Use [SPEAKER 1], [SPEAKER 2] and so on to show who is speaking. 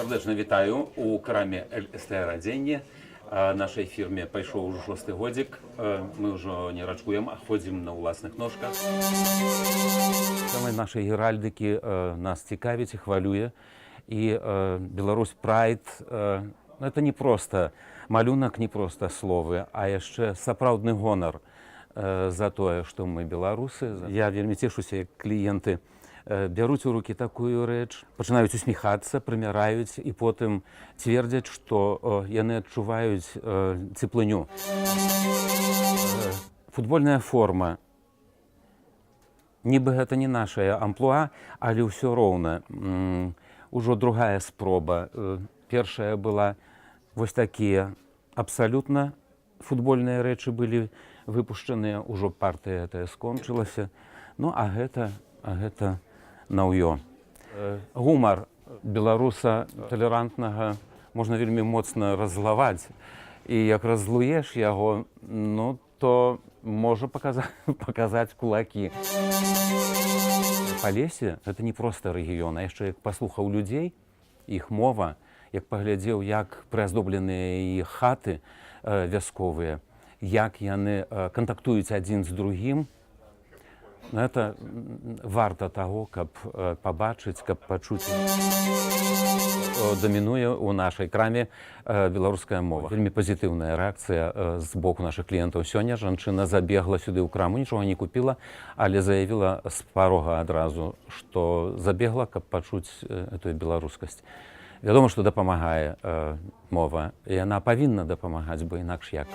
[SPEAKER 1] Сардэчна вітаю у краме ЛСТ Радзенне. Нашай фірме пайшоў ужо шосты годзік. Мы ўжо не рачкуем, а ходзім на ўласных ножках. Тэма нашай геральдыкі нас цікавіць і хвалюе. І Беларусь Прайд это не проста малюнак, не проста словы, а яшчэ сапраўдны гонар за тое, што мы беларусы. Я вельмі цешуся, як кліенты бяруць у рукі такую рэч, пачынаюць усміхацца, прымяраюць і потым цвердзяць, што яны адчуваюць цеплыню. Футбольная форма. Нібы гэта не нашая амплуа, але ўсё роўна. Ужо другая спроба. Першая была, вось такія абсалютна футбольныя рэчы былі выпушчаныя, ўжо партыя гэтая скончылася. Ну а гэта наўё. Гумар беларуса талерантнага можна вельмі моцна раззлаваць. І як раззлуеш яго, ну то можа паказаць кулакі. Палесе — гэта не проста рэгіён, а яшчэ як паслухаў людзей, іх мова, як паглядзеў, як прыаздобленыя іх хаты вясковыя, як яны кантактуюць адзін з другім, ну, это варта таго, каб пабачыць, каб пачуць. Дамінуе ў нашай краме беларуская мова. Вельмі пазітыўная рэакцыя з боку нашых кліентаў. Сёння жанчына забегла сюды ў краму, нічога не купіла, але заявіла з парога адразу, што забегла, каб пачуць эту беларускасць. Вядома, што дапамагае мова. Яна павінна дапамагаць, бо інакш як?